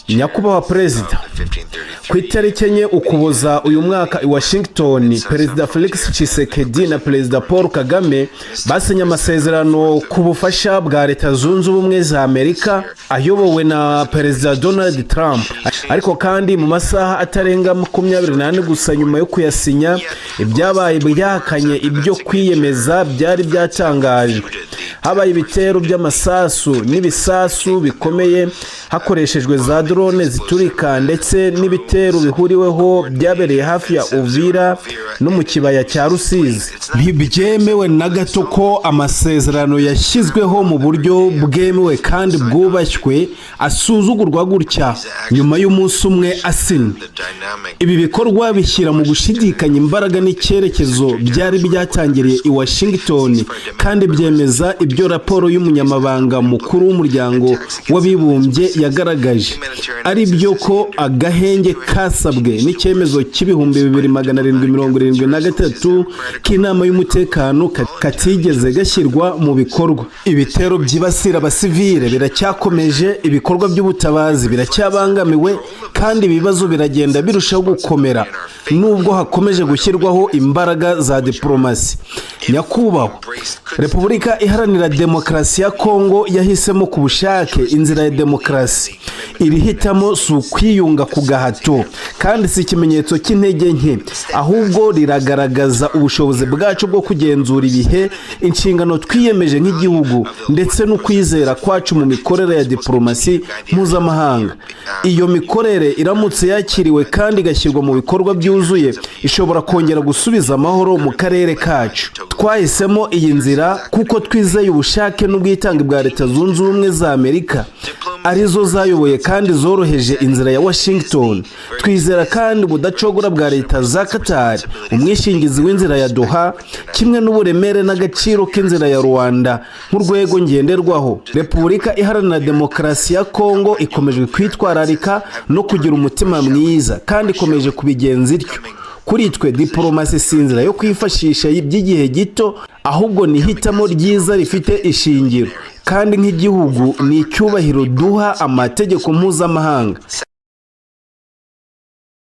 Nyakubahwa Perezida, ku itariki 4 Ukuboza uyu mwaka i Washington, Perezida Felix Tshisekedi na Perezida Paul Kagame basinye amasezerano ku bufasha bwa Leta Zunze Ubumwe za Amerika ayobowe na Perezida Donald Trump. Ariko kandi mu masaha atarenga 24 gusa nyuma yo kuyasinya, ibyabaye byahakanye ibyo kwiyemeza byari byatangajwe. Habaye ibitero by'amasasu n'ibisasu bikomeye hakoreshejwe za drone ziturika, ndetse n'ibitero bihuriweho byabereye hafi ya Uvira no mu kibaya cya Rusizi. Ntibyemewe na gato ko amasezerano yashyizweho mu buryo bwemewe kandi bwubashywe asuzugurwa gutya nyuma y'umunsi umwe asinywe. Ibi bikorwa bishyira mu gushidikanya imbaraga n'icyerekezo byari byatangiriye i Washington, kandi byemeza ibyo raporo y'umunyamabanga mukuru w'Umuryango w'Abibumbye yagaragaje, ari byo ko agahenge kasabwe n'icyemezo cy'2773 k'Inama y'Umutekano katigeze gashyirwa mu bikorwa. Ibitero byibasira abasivile biracyakomeje, ibikorwa by'ubutabazi biracyabangamiwe, kandi ibibazo biragenda birushaho gukomera nubwo hakomeje gushyirwaho imbaraga za diporomasi. Nyakubahwa, Repubulika Iharanira Demokarasi ya Kongo yahisemo ku bushake inzira ya demokarasi. Iri hitamo si ukwiyunga ku gahato kandi si ikimenyetso cy'intege nke, ahubwo riragaragaza ubushobozi bwacu bwo kugenzura ibihe, inshingano twiyemeje nk'igihugu, ndetse no kwizera kwacu mu mikorere ya diporomasi mpuzamahanga. Iyo mikorere iramutse yakiriwe kandi igashyirwa mu bikorwa byuzuye, ishobora kongera gusubiza amahoro mu karere kacu. Twahisemo iyi nzira kuko twizeye ubushake n'ubwitange bwa Leta Zunze Ubumwe za Amerika, arizo zayoboye kandi zoroheje inzira ya Washington. Twizera kandi ubudacogora bwa leta za Qatar, umwishingizi w'inzira ya Doha, kimwe n'uburemere n'agaciro k'inzira ya Luanda nk'urwego ngenderwaho. Repubulika Iharanira Demokarasi ya Kongo ikomeje kwitwararika no kugira umutima mwiza, kandi ikomeje kubigenza ityo. Kuri twe, diporomasi si inzira yo kwifashisha by'igihe gito, ahubwo ni ihitamo ryiza rifite ishingiro, kandi nk'igihugu ni icyubahiro duha amategeko mpuzamahanga.